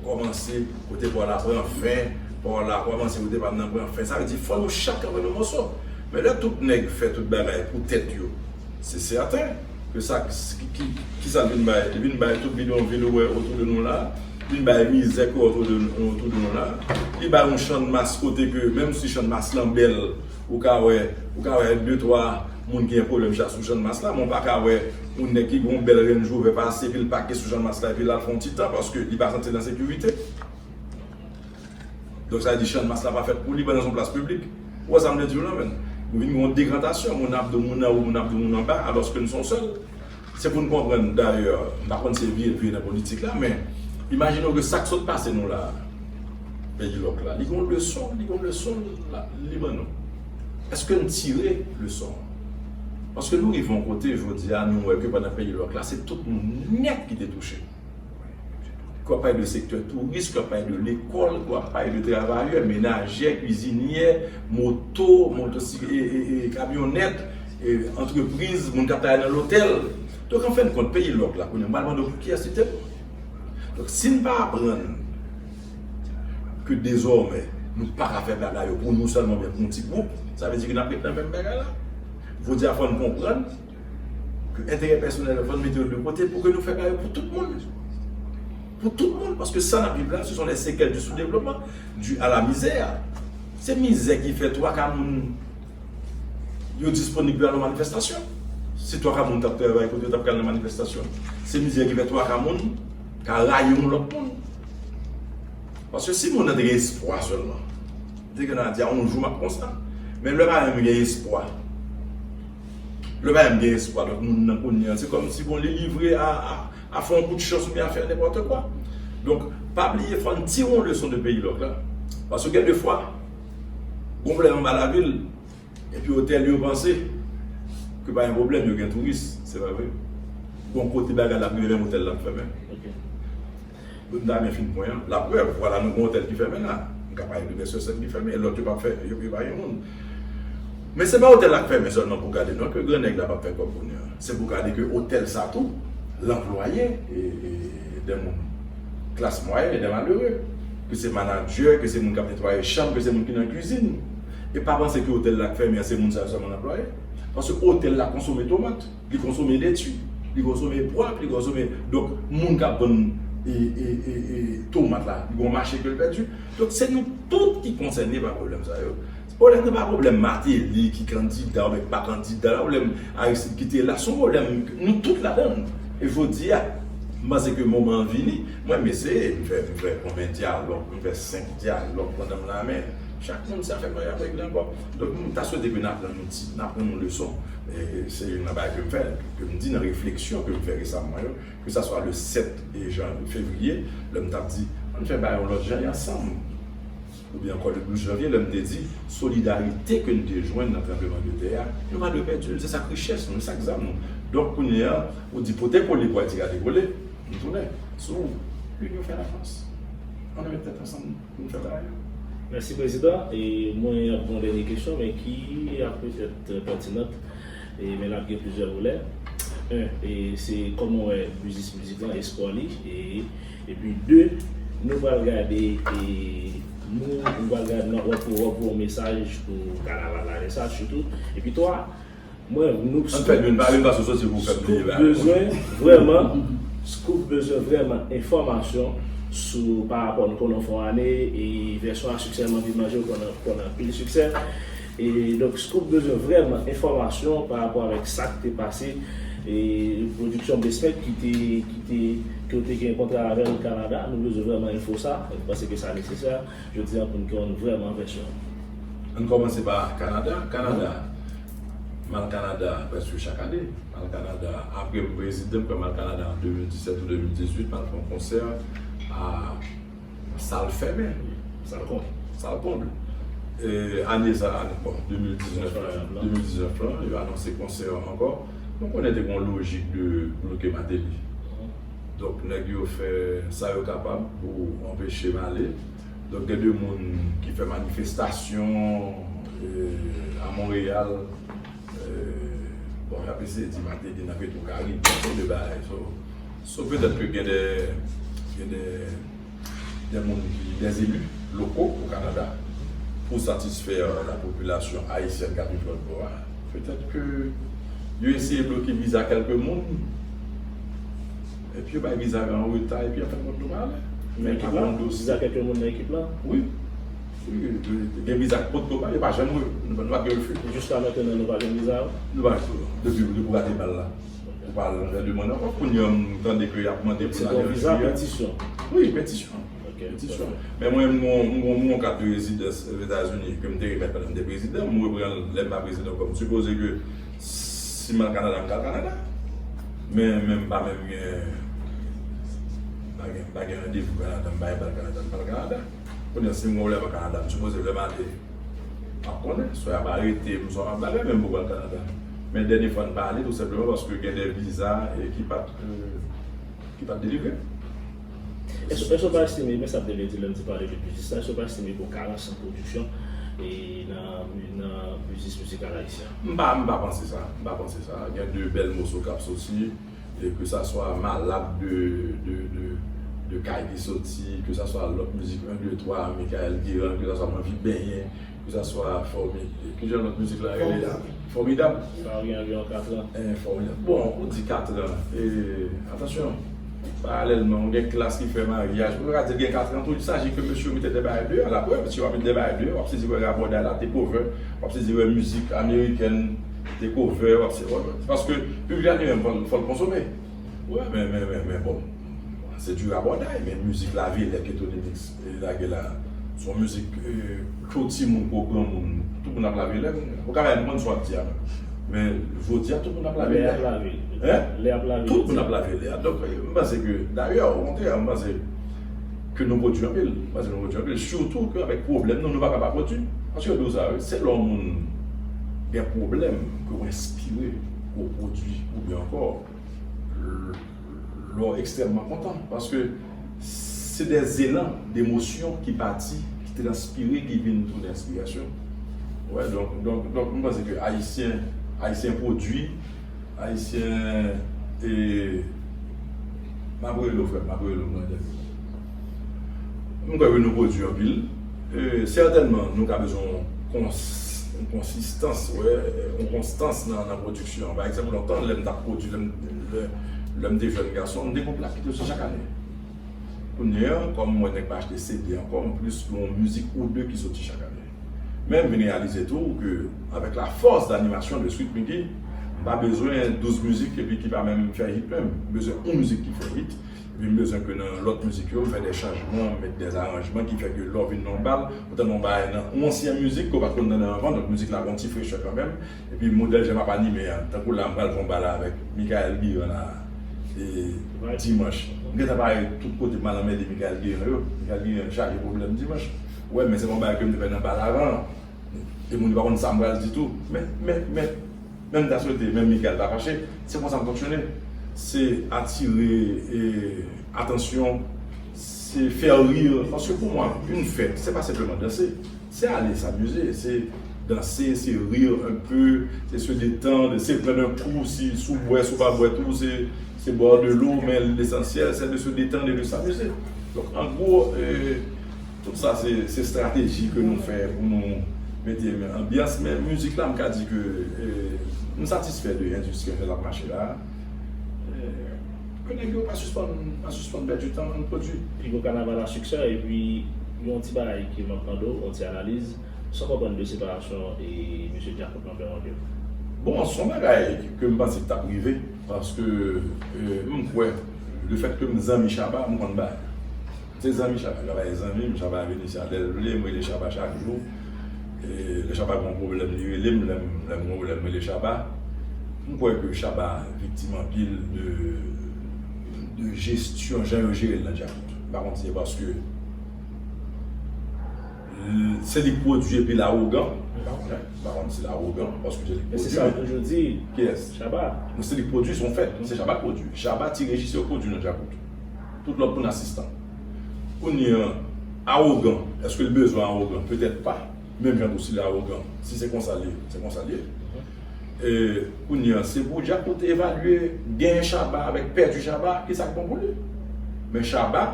kòmanse kote pa w la pran fen, pa w la kòmanse kote pa m nan pran fen. Sa vle di fò nou chak kanpe nan moso. Men lè tout nèg fè tout bagay pou tèt yo, se sèten ke sa ki, ki, ki sa l vin bay? Li vin bay tout bidonvil ou wè otou de nou la, li vin bay mizè ki otou de, otou de nou la, li bay yon channmas kote ke menm si channmas lan bèl, ou ka wè, ou ka wè de twa moun ki gen pwoblèm chak sou channmas la, men w pa ka wè yon nèg ki gen yon bèl Range Rover pase epi l pake sou channmas la epi l al fè yon ti tan paske li pa santi l an sekirite. Donk sa vle di channmas la pa fèt pou li, pandan se yon plas piblik. Ou wè sa m vle di w la menm? Ou vin gen yon degratasyon, moun ap di moun anwo, moun ap di moun anba, alòske n se yon sèl. Se pou n konprann, dayè, m pa konn si e vye, vye nan politik la, men imajine w ke sa k sot pase nou la, peyi lòk la, li gen yon leson, li gen yon leson li ban nou. Èske n tire leson an? Paske nou rive yon kote, jodi a, nou wè ke pandan peyi lòk la, se tout moun nèt ki te touche. Ke w ap pale de sektè touris, ke w ap pale de lekòl, ke w ap pale de travayè, menajè, kwizinyè, moto, moto, e, e, e, kamyonèt, e, antrepriz, moun k ap travay nan lotèl. Donk, an fen de kont, peyi lòk la, kounye a, m pral mande w pou kiyès li te bon. Donk, si n pa aprann ke dezòmè, nou pa ka fè bagay yo pou nou sèlman oubyen pou yon ti gwoup, sa vle di ke n ap ret nan menm bagay la. Jodi a, fò n konprann ke enterè pèsonèl yo, fò n mete yo de kote pou ke nou fè bagay yo pou tout moun. Pou tout moun, paske sa n ap viv la, ce sont les séquelles du sous-développement, dû à la misère. Se mizè ki fè twa ka moun yo disponib pou al nan manifestasyon. Si twa ka moun t ap travay kote yo t ap ka al nan manifestasyon, se mizè ki fè twa ka moun ka rayi yon lòt moun. Paske si moun nan te gen espwa sèlman, te gen nan di a yon jou m ap konsa. Men lè pa menm gen espwa, lè pa menm gen espwa, donk moun nan kounye a, se kòmsi bon li livre a, a, a fè yon kout chans oubyen a fè nenpòt kwa. Donk, pa bliye fò n tire yon leson de peyi lòk la. Paske gen de fwa, gon pwoblèm anba lavil, epi otèl yo panse ke pa gen pwoblèm, yo gen touris, se pa vre. Gon kote bagay la ap rive menm otèl la ap fèmen. M ta renmen fin pwen an. Laprèv, vwala nou gen otèl ki fèmen la. M ka pale de Bèsè sèt ki fèmen, e lòt yo p ap fè, yo, yo pa gen moun. Men se pa otèl la k fèmen sèlman pou gade non ke grannèg la p ap fè kòb kounye a. Se pou gade ke otèl sa tou, l anplwaye e, e, de moun klas mwayèn e de malere. Ke se manadjè, ke se moun k ap netwaye chanm, ke se moun ki nan kwizin. E pa panse ke otèl la k fèmen an, se moun sa yo sèlman l anplwaye. Paske otèl la konsome tomat. Li konsome leti, li konsome pwav, li konsome, donk, moun k ap vann e, e, e, e, tomat la, li gen yon mache ke l pèdi. Donk, se nou tout ki konsène pa pwoblèm sa yo. Pwoblèm nan pa pwoblèm Martelly ki kandida oubyen ki pa kandida, pwoblèm Aristide ki te la, se yon pwoblèm nou tout ladan l. E jodi a, M panse ke moman an vini. Mwen, m eseye, m fè, m fè konbyen dyalòg, m fè senk dyalòg pandan m la, men chak moun se afè pa yo y ap regle ankò. Donk, m ta swete ke n aprann yon ti, n aprann yon leson. E, se youn nan bagay ke m fè, ke m di nan refleksyon ke m fè resaman yo, ke sa swa le sèt jan, fevriye, lè m t ap di, ann fè bagay yon lòt jan, ansanm. Oubyen ankò le douz janvye, lè m te di, solidarite ke n te jwenn nan tranblemanntè a, nou pa dwe pèdi l, se sa k richès nou, se sa k zam nou. Donk, kounye a, ou di pote kole pou Ayiti ka dekole, m tounen sou linyon fè lafòs. Ann met tèt ansanm pou n fè bagay yo. Mèsi, Prezidan. E mwen ap gen yon dènye kesyon, men ki ap petèt pètinant, e, men l ap gen plizyè volè. En, e se kòman w wè biznis mizik lan, espwa li, e, epi de, nou pral gade, e, nou, nou pral gade nan wòp pou wòp pou yon mesaj pou kanaval la, e sa sitou. Epi twa, mwen, nou, Ann fè youn pa youn, paske w soti pou fè m bliye bagay. Scoop bezwen vrèman, Scoop bezwen vrèman enfòmasyon sou, pa rapò, nou konnen w fè yon ane, e vèsyon a siksè, m anvi manje, w konnen, konnen anpil siksè. E donk, Scoop bezwen vrèman enfòmasyon pa rapò avèk sa k te pase, e pwodiksyon Basement ki te, ki te, ke w te gen kontra avè l Kanada, nou bezwen vrèman enfo sa, m panse ke sa nesesè jodi a pou n konn vrèman vèsyon. Ann kòmanse pa Kanada. Kanada, m al Kanada prèske chak ane. M al Kanada, apre m prezidan, m kwè m al Kanada an de mil disèt ou de mil dizuit, m al fè yon konsè a Sal fèmen. Sal konb. Sal konb. E, ane sa, ane, bon, de mil diznèf la, de mil diznèf la, yo anonse konsè an ankò. Nou konnen te gen yon lojik de bloke Martelly. Donk, nèg yo fè sa yo kapab pou anpeche m ale. Donk, gen de moun ki fè manifestasyon, e, a Monreyal. E, bon, y ap eseye di Martelly nan Petro Caribe, tout de bagay. So, so petèt ke gen de, gen de de moun ki, des élus locaux au Canada pou satisfè la popilasyon ayisyèn k ap viv lòt bò a. Petèt ke yo eseye bloke viza kèlke moun, epi yo bay viza yo an reta, epi an fen kont nou pa ale. Men ekip la, viza kèlke moun nan ekip la? Wi. Wi, gen viza k pot yo bay, yo pa janm, nou pa gen refi. Jiska mentnan, nou pa jwenn viza yo? Nou pa jwenn. Depi, depi w rate bal la. Ou pa al nan demann ankò. Kounye a, m tande ke y ap mande pou n ale an jiyè. Se yon viza petisyon? Wi, petisyon. Ok. Petisyon. Men mwen, m gon, m gon, m gon kat de rezidans Ozetazini ke m te remèt pandan m te prezidan. M reprann l lè m pa prezidan ankò. M sipoze ke si m al Kanada, m ka al Kanada. Men, men m pa menm gen, m pa gen, m pa gen randevou Kanada, m pa gen bal Kanada, m pa al Kanada. Kounye a, si m gen yon lèv an Kanada, m sipoze lè m ale, m ap konnen, swa y ap arete m, swa m ap bagay, men m poko al Kanada. Men dènye fwa n pa ale, tou senpleman paske gen de viza, e, ki pa t, e, ki pa t delivre. Èske, èske w pa estime, men sa m te vle di lè m te pale de biznis la, èske w pa estime gen yon karans nan pwodiksyon e nan, nan biznis mizikal ayisyen an? M pa, m pa panse sa, m pa panse sa. Gen de bèl moso k ap soti. E ke sa swa Malad de, de, de, de Kay ki soti, ke sa swa lòt mizik en, de, twa, Michael Guérin, ke sa swa M anvi benyen, ke sa swa Fòmi-, ki jan lòt mizik la rele a? Fòmidab. Sa gen anviwon kat an. Eh, Fòmidab. Bon, ou di kat an. E, atansyon, paralèlman, ou gen Klass ki fè maryaj. Ou ka di l gen kat an tou, il s'agit que mesye yo mete de bagay deyò. Laprèv, si w ap met de bagay deyò, w ap sezi wè rabòday la te cover, w ap sezi wè mizik amerikèn te cover, w ap se, w ap, paske piblik la li menm fò l, fò l konsome. Wi, men, men, men, men bon, se di rabòday, men mizik Lavilè ke Tony Mix lage la, se yon mizik, eh, ke w timoun, ke w granmoun, tout moun ap lave lè. Ou ka pa konprann sa w ap di a menm. Men jodi a, tout moun ap lave lè. Lè ap lave. Hein? Lè ap lave. Tout moun ap lave lè a. Donk, eh, m panse ke, dayè, okontrè, m panse ke nou pwodui anpil. M panse nou pwodui anpil. Sitou ke avèk pwoblèm nou, nou pa ka pa pwodui. Paske yo di w sa, wi, se lè yon moun gen pwoblèm ke w enspire, ke w pwodui, oubyen ankò, lè w ekstrèmman kontan. Paske se de zelan, de emosyon ki pati, ki transpire, ki vin tounen enspirasyon. Wè, donk, donk, donk, m panse ke Ayisyen, Ayisyen pwodui, Ayisyen, e, m ap rele w, frè m, m ap rele w nan dènye. M kwè ke nou pwodui anpil. E, sètènman, nou ka bezwen yon kons-, yon konsistans, wè, yon konstans nan, nan pwodiksyon an. Pa egzanp, lontan, lè m t ap pwodui, lè m, lè, lè m te jèn gason, m te gen yon plak ki te soti chak ane. Kounye a, kòm m wè nèg pa achte C D ankò, m plis gen yon mizik ou de ki soti chak ane. Men m vin reyalize tou ke, avèk la force d'animation de Sweet Micky, m pa bezwen douz mizik epi ki pa menm fè hit menm. M bezwen yon mizik ki fè hit, Epi m bezwen ke nan lòt mizik yo, m fè de chanjman, m met de aranjman ki fè ke lè w vin nan yon bal, ou tande yon bagay nan yon ansyen mizik ke w pa t konn tande anvan, donk mizik la gen yon ti frechè kanmenm. Epi modèl jan m ap anime a, tankou la m pral fè yon bal avèk Michael Guérin la, e, dimanch. M gentan pare tout kote m al anmède Michael Guérin yo. Michael Guérin chaje pwoblèm dimanch. Wè, men se yon bagay ke m te fè nan bal avan. E moun yo pa konn sa m pral di tou. Men, men, men, men m ta swete, menm Michael pa fache. Se konsa m fonksyone. Se atire, e, atansyon, se fè rir. Paske pou mwen, yon fèt, se pa senpleman danse. Se ale s'amuser, se danse, se rir un peu, se se détendre, se pran un coup si, si w bwè, si w pa bwè tou, se, se boire de l'eau, men lesansyèl, se de se détendre et de s'amuser. Donk, an gwo, e, tout sa, se, se estrateji ke nou fè pou nou mete anbyans, men mizik la, m ka di ke, e, m satisfè de endistri ke l ap mache la. E, ke nèg yo pa sispann, pa sispann pèdi tan nan pwodui. Pi gwo kanaval a siksè, epi yon ti bagay ke m ap mande w, yon ti analiz, sa w konprann de separasyon e mesye Djakout nan Pè Mandye? Bon, se yon bagay ke m panse ki t ap rive, paske, e, m kwè, lefètke m zanmi Shabba, m konn bagay. Se zanmi Shabba, Shabba e zanmi m, Shabba vini sa lè l vle, m rele Shabba chak jou. E lè Shabba gen yon pwoblèm, li rele m, lè m, lè m gen yon pwoblèm, m rele Shabba. M kwè ke Shabba viktim anpil de, de jesyon, jan yo jere l nan Djakout. M pa konn si se paske l, se li k pwodui epi l awogan. M pa konnen, m pa konn si l awogan, paske se li k pwodui. Men se sa m toujou di. Kiyès? Shabba. Non, se li k pwodui, se yon fèt. Non, se Shabba k pwodui. Shabba, Ti Rejis yo k pwodui nan Djakout. Tout lòt moun asistan. Kounye a, awogan. Èske l bezwen awogan? Petèt pa. Menm jan tou si l awogan. Si se konsa l ye, se konsa l ye. E, kounye a, se pou Djakout evalye, genyen Shabba avèk pèdi Shabba, ki sa k bon pou li. Men Shabba,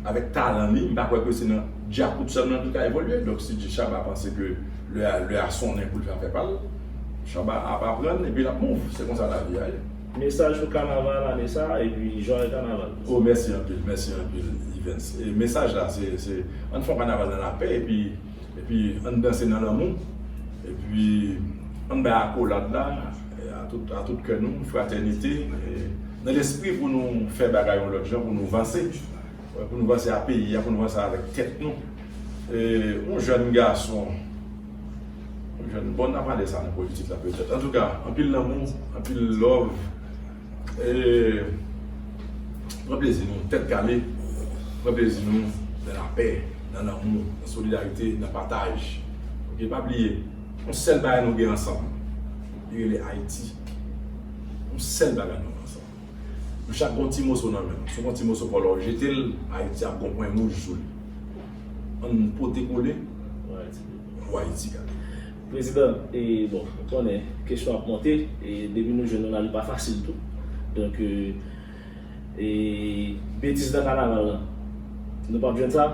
avèk talan li, m pa kwè ke se nan Djakout sèlman ke l ka evolye. Donk, si Shabba panse ke lè a, lè a sonnen pou l fè afè pa l, Shabba ap aprann epi l ap move. Se konsa lavi a ye. Mesaj pou kanaval ane sa, epi jwayè kanaval. Oh, mèsi anpil, mèsi anpil, Evens. E mesaj la, se, se, ann fè yon kanaval nan lapè, epi, epi ann danse nan lanmou, epi ann bay akolad la, e a tout, a tout kè nou, fratènite, e nan lespri pou nou fè bagay yon lòt jan, pou nou vanse. Wè, pou nou vanse a peyi a, pou nou vanse avèk tèt nou. E, yon jèn gason, yon jèn, bon, n a pale sa nan politik la petèt. Antouka, anpil lanmou, anpil love. E, pran plezi nou, tèt kale, pran plezi nou nan lapè, nan lanmou, nan solidarite, nan pataj. Oke, pa bliye, yon sèl bagay nou gen ansanm, li rele Ayiti. Yon sèl bagay nou gen ansanm. Nou chak gen yon ti moso nan men nou. Si w gen yon ti moso pa w la, w jete l, Ayiti ap gen yon pwen wouj sou li. Ann pote kole pou Ayiti gade. Prezidan, e bon, ou konnen, kesyon ap monte, e depi nou jwenn nou la, li pa fasil tou. Donk, e, e betiz nan kanaval la, nou p ap jwenn sa?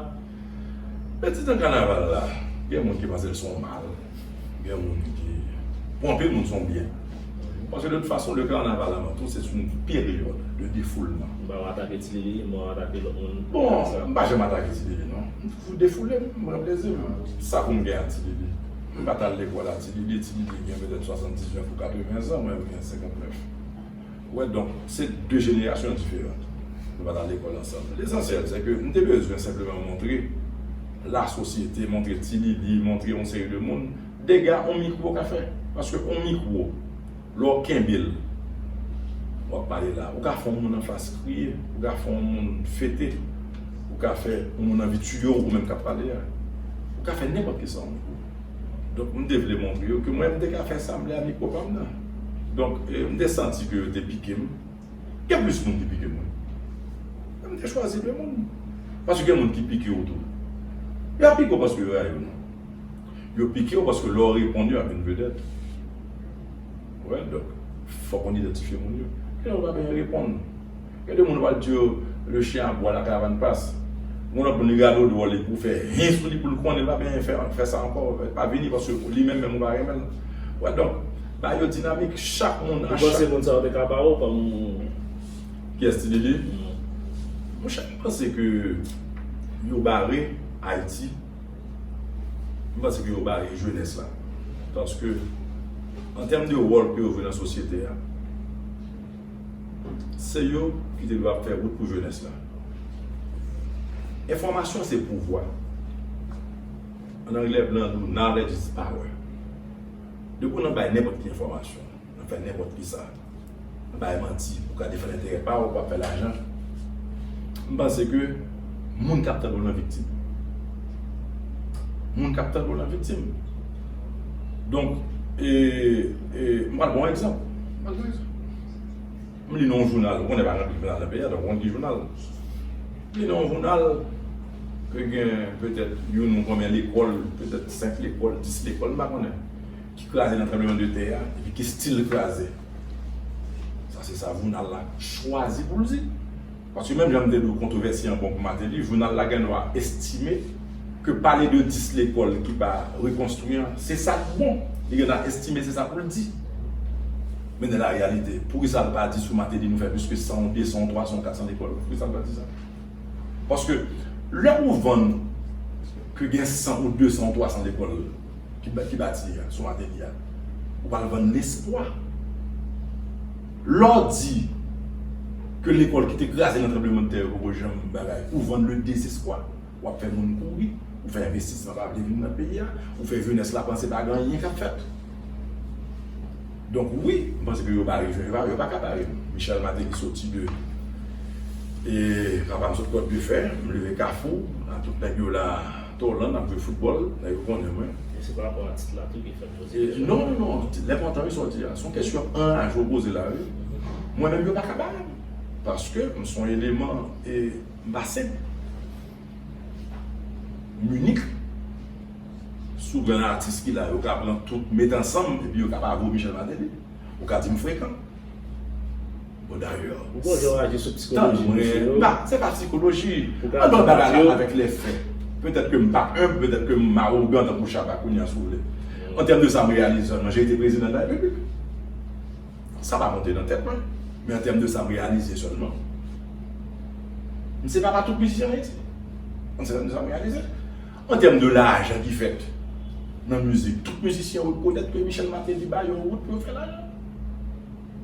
Betiz nan kanaval la, gen moun ki panse l se yon mal, gen moun ki, pou anpil moun, se yon byen. Paske de tout fason, le kanaval avan tou, se yon peryòd de defouleman. M pa w atake Ti Lili, m pa w atake lòt moun. Bon, m pa janm atake Ti Lili, non. M toujou defoule m, m pran plezi m. Sa pou m gen ak Ti Lili? M pa t al lekòl a Ti Lili, Ti Lili gen petèt swasanndiznèf ou katreven zan, mwen, m gen senkantnèf. Wè, donk, se de jenerasyon diferan. Nou pa t al lekòl ansanm. Lesansyèl, se ke m te bezwen senpleman montre lasosyete, montre Ti Lili, montre yon seri de moun, dega yon mikwo ka fè. Paske yon mikwo, lè w kenbe l, w ap pale la, ou ka fè yon moun anfas kriye, ou ka fè yon moun fete, ou ka fè yon moun anvi tiye w, ou menm k ap pale a. Ou ka fè nenpòt kisa yon mikwo. Donk, m te vle montre yo ke mwen, m te ka fè sa m vle a mikwo pa m nan. Donk, e, m te santi ke yo te pike m. Gen plis moun ki pike mwen. Men m te chwazi de moun. Paske gen moun ki pike w tou. Yo ap pike w paske yo rayi w, non. Yo pike w paske lè w reponn yo ap vin vedèt. Wè, donk, fòk w idantifye moun yo. Gen lè w pa byen reponn. Gen de moun w pral di yo, le chien aboie, la caravane passe. Moun nan pou li gade w dwòl, li pou fè hen sou li pou l konnen l pa byen fè, fè sa ankò, pa vini paske li menm menm ou pa renmen l. Wè, donk, bagay yo dinamik, chak moun a chak. Ou panse moun sa yo te ka ba ou kòm. Kiyès, Ti Lili? Monchè, m panse ke yo bare Ayiti. M panse ke yo bare jenès la. Paske, an tèm de wòl ke yo jwe nan sosyete a, Se yo ki te dwe ap fè wout pou jenès la. Enfòmasyon se pouvwa. An anglè blan di w, knowledge is power. Depi w nan bay nenpòt ki enfòmasyon, nan fè nenpòt ki sa, nan bay manti pou ka defann enterè pa w, pou ap fè lajan, m panse ke moun k ap tande w nan viktim. Moun k ap tande w nan viktim. Donk, e, e, m pral ba w yon egzanp. M pral ba w yon egzanp. M li nan yon jounal, ou konnen pa gen anpil jounal nan peyi a, donk ou konn ki jounal. M li nan yon jounal ke gen petèt youn ou konbyen lekòl, petèt senk lekòl, dis lekòl, m pa konnen, ki kraze nan tranblemanntè a, epi ki stil kraze. Sa se sa jounal la chwazi pou l di. Paske menm jan m te di w kontwovèsi an bon pou Martelly, jounal la gen dwa estime ke pale de dis lekòl ki pa rekonstwi an, se sa k bon. Li gen dwa estime se sa pou l di. Men nan la reyalite, poukisa l pa di sou Martelly nou fè plis ke san, de san, twa san, kat san lekòl? Poukisa l pa di sa? Paske lè ou vann ke gen san ou de san ou twa san lekòl ki, ba- ki bati a, sou Martelly a, ou pral vann lespwa. Lè w di ke lekòl ki te kraze nan tranblemanntè yo poko janm bagay, ou vann le dezespwa. W ap fè moun kouri, ou fè envestisman pa vle vin nan peyi a, ou fè jenès la panse pa gen anyen k ap fèt. Donk wi, m panse ke yo bare, yo pa, yo pa ka bare m. Michel Martelly soti de, e, papa m sot Kòt de Fè, m leve Kafou, a tout nèg yo la, Tolan, ap jwe foutbòl, nèg yo konnen mwen. E se pa rapò a tit la tou ki fè m poze kesyon? Non, non, non, t- lenpòtan wi sa w di a. Se yon kesyon anraje w poze la, wi. Mwen menm yo pa ka bare m. Paske m se yon eleman, e, m pa senp. M inik. Sou grenn atis ki la, yo ka pran tout, met ansanm, epi yo ka pa voye Michel Martelly. Ou ka di m frekan. Bon, dayè, ou konnen yo aji sou psikoloji misye yo. Ba, se pa psikoloji. An nan bagay la avèk lè fè. Petèt ke m pa enb, petèt ke m awogan tankou Chapa kounye a, si w vle. An tèm de sa m reyalize sèlman, j'ai été président de la République. Sa pa monte nan tèt mwen. Men an tèm de sa m reyalize sèlman, m se papa tout mizisyen Ayiti. An tèm de sa m reyalize. An tèm de lajan ki fèt nan mizik, tout mizisyen rekonèt ke Michel Martelly ba yo wout pou yo fè lajan.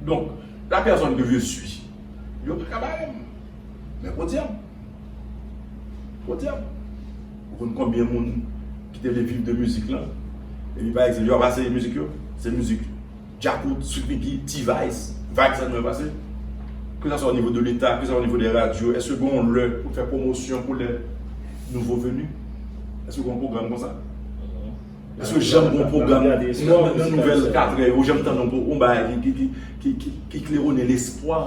Donk, la pèsòn ke je suis, yo pa ka bare m. Men podyòm. Podyòm. Ou konn konbyen moun ki te vle viv de mizik lan? Epi pa egzanp, yo ap aseye mizik yo. Se mizik Djakout, Sweet Micky, T-Vice, Vybz sèlman yo pase. Ke sa swa o nivo de leta, ke sa swa o nivo de radyo, èske gen yon lè pou fè pwomosyon pou lè nouvo veni? Èske gen yon pwogram konsa? Èske janm gen yon pwogram nan, nan, nan nouvèl katrè yo, ou janm tande yon, yon bagay ki, ki, ki, ki, ki, ki klewonnen lespwa,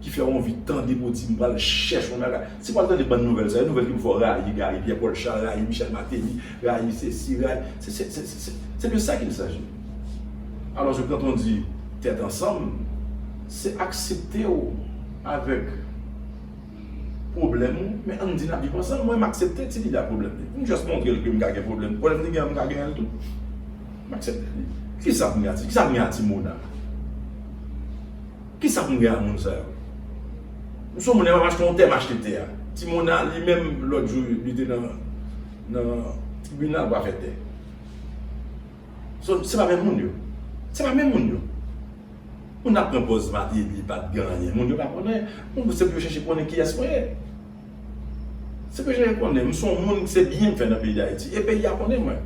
ki fè w anvi tande pou w di, "M pral chèche yon bagay." Si w pral tande bann nouvèl sa yo, nouvèl ki pou fè w rayi Gary Pierre Paul Charles, rayi Michel Martelly, rayi sesi, rayi, se, se, se, se, se, se de sa qu'il s'agit. Alors, quand on dit tèt ansanm, se aksepte w avèk pwoblèm ou, men ann di n ap viv ansanm. Mwen, m aksepte Ti Lili a pwoblèm li. M just montre l ke m ka gen pwoblèm. Pwoblèm li gen an, m ka genyen l tou. M aksepte li. Kisa pou m gen a Ti, kisa pou m gen a Ti Mona? Kisa pou m gen a moun sa yo? M se yon moun, lè m ap achte yon tè, m achte tè a. Ti Mona, li menm, lòt jou, li te nan, nan tribinal pou afè tè. So, se pa menm moun yo. Se pa menm moun yo. Moun ap pran pòz Martelly pa t gen anyen. Moun yo pa konnen. Moun se pou yo chèche konnen kiyès mwen ye. Se pou yo chèche konnen. M se yon moun, se byen m fè nan peyi Dayiti. E peyi a konnen mwen.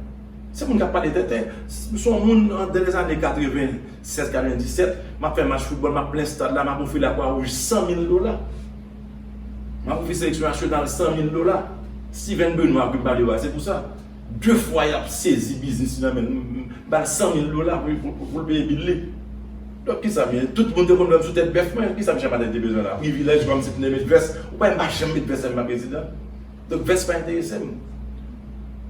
Se moun k ap pale tenten. M se yon moun, an, dans les années quatre-vingt-seize, quatre-vingt-dix-sept, m ap fè match foutbòl, m ap plen stad la, m ap ofri Lakwa Wouj san mil dola. M ap ofri seleksyon nasyonal san mil dola. Steven Benoît ke m pale yo a, se pou sa. De fwa y ap sezi biznis li nan men l, m, m, m ba l san mil dola pou, pou, pou, pou l peye bil li. Donk, kisa m ye? Tout moun te konn wè m sou tèt bèf mwen. Kisa Michel Martelly te bezwen la? Privilèj, kòmsi pou m te met vès. Ou pa wè m pa janm met vès lè m pa prezidan. Donk, vès pa enterese m.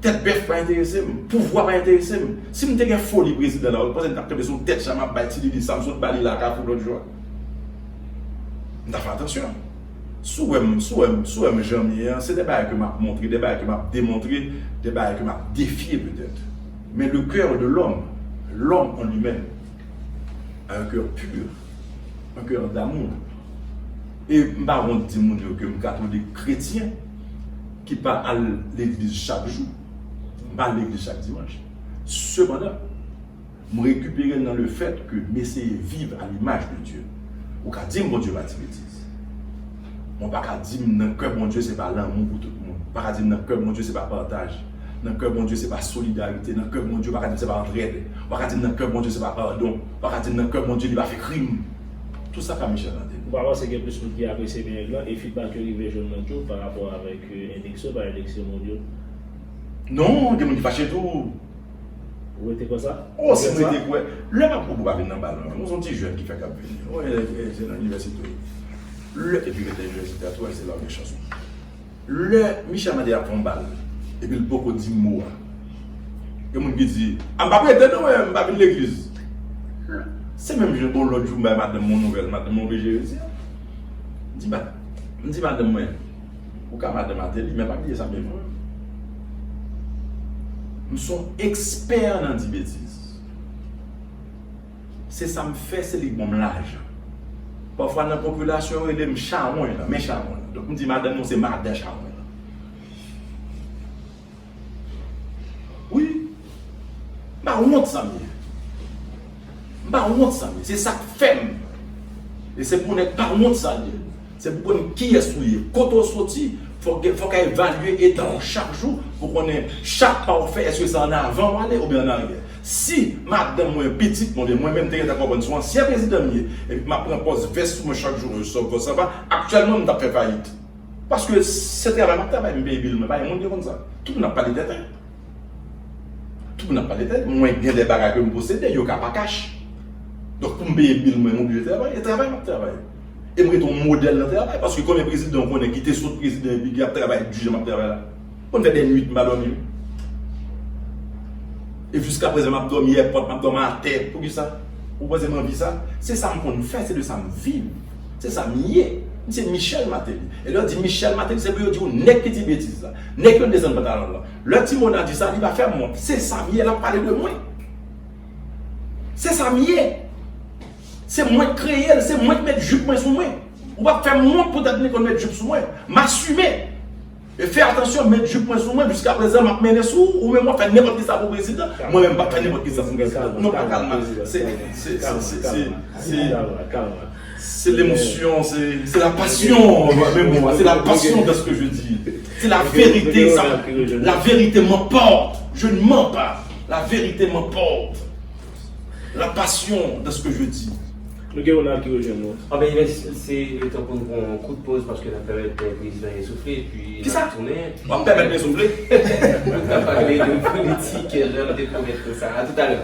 Tèt bèf pa enterese m. Pouvwa pa enterese m. Si m te gen foli prezidan la, ou panse m t ap kanpe sou tèt cha m ap bay Ti Lili sa m sot ba li la Kafou lòt jou a? M ta fè atansyon. Si w wè m, si w wè m, si w wè m jan m ye an, se de bagay ke m ap montre, de bagay ke m ap demontre, de bagay ke m ap defye petèt. Men le cœur de l'homme, l'homme en lui-même, a un cœur pur, un cœur d'amour. E m pa wont di moun yo ke m katolik kretyen ki pa al legliz chak jou. M pa al legliz chak dimanch. Sepandan, m rekipere l nan le fèt ke m eseye viv à l'image de Dieu. Ou ka di m Bondye pa di betiz. Men w pa ka di m nan kè Bondye se pa lanmou pou tout moun. Ou pa ka di m nan kè Bondye se pa pataj. Nan kè Bondye se pa solidarite. Nan kè Bondye ou pa ka di m se pa antrèd. Ou pa ka di m nan kè Bondye se pa padon. Ou pa ka di m nan kè Bondye li pa fè krim. Tout sa ka Michel Martelly. Ou pa panse gen plis moun ki apresye byen nèg lan e feedback yo rive jwenn mwen tou pa rapò avèk euh, endeks yo, pa endeks yo moun yo? Non, gen moun ki fache tou. Ou rete konsa? Oh, si m rete kwè. Lè m ap pwopo pa vin nan bal mwen, mwen se yon ti jèn ki fèk ap vini. Mwen se nan inivèsite. Lè epi rete inivèsite a tou, se la w gen chans ou. Lè Michel Martelly ap fè yon bal, epi l poko di mo a. Gen moun ki di, a m pa prete non, mwen, m pa vin legliz. Se menm jan bon lòt jou m bay madanm mwen nouvèl, madanm mwen oblije redi. M di, ma- m di madanm mwen, ou ka madanm Martelly, men pa bliye sa m ye mwen. M se yon ekspè nan di betiz. Se sa m fè, se li k ban m lajan. Pafwa nan popilasyon yo rele m chawony lan, men chawony lan. Donk m di madanm mwen se madan chawony lan. Wi. M pa wont sa m ye. M pa wont sa m ye. Se sa k fè m. E se pou nèg pa wont sa l ye. Se pou konn kiyès ou ye. Kote w soti, fòk gen, fòk ka evalye eta w chak jou pou konnen chak pa w fè, èske se ann avan w ale oubyen ann aryè. Si madanm mwen, pitit mwen, oubyen mwen menm te gentan konprann se yon ansyen prezidan m ye, epi m ap pran pòz vès sou mwen chak jou, sòv vòs anba, aktyèlman m t ap fè fayit. Paske se travay m ap travay, m peye bil mwen, pa gen moun ki konn sa. Tout moun ap pale tètè. Tout moun ap pale tèt mwen, gen de bagay ke m posede, yo ka pa kach. Donk pou m peye bil mwen, m oblije travay, e travay m ap travay. E m rete yon modèl nan travay, paske konbyen prezidan w konnen ki te sot prezidan epi ki ap travay di jan m ap travay la? Konn fè de nwit m pa dòmi wi. E jiskaprezan m ap dòmi èpòt, m ap dòmi atè, poukisa? Ou panse m anvi sa? Se sa m konn fè, se de sa m viv. Se sa m ye. M se Michel Martelly. E lè yo di Michel Martelly, se pou yo di w nèg ki di betiz la. Nèg yo desann pantalon l lan. Lè Ti Mona di sa, li pa fè m wont. Se sa m ye, l ap pale de mwen. Se sa m ye. Se mwen k kreye l, se mwen k met jip mwen sou mwen. Ou p ap fè m wont poutèt m konn met jip sou mwen. M asime. E fè atansyon, met jip mwen sou mwen, jiskaprezan m ap mennen sou ou, ou menm w ap fè nenpòt kisa pou prezidan, mwen menm m p ap fè nenpòt kisa pou prezidan. Non, pa kalma. Se, se, se, se, se, c'est l'émotion, c'est, c'est la passion. Même moi, c'est la passion de ce que je dis. C'est la vérité, ça, la vérité m'emporte. Je ne mens pas. La vérité m'emporte. La passion de ce que je dis. Nou gen Ronald ki rejwenn nou. Anben, se letan pou nou pran yon kout poz paske n ap pèmèt prezidan an soufle, epi n ap tounen. W ap pèmèt mwen soufle? Pou n ka pale de politik, jan nou te pwomèt konsa. A toutalè.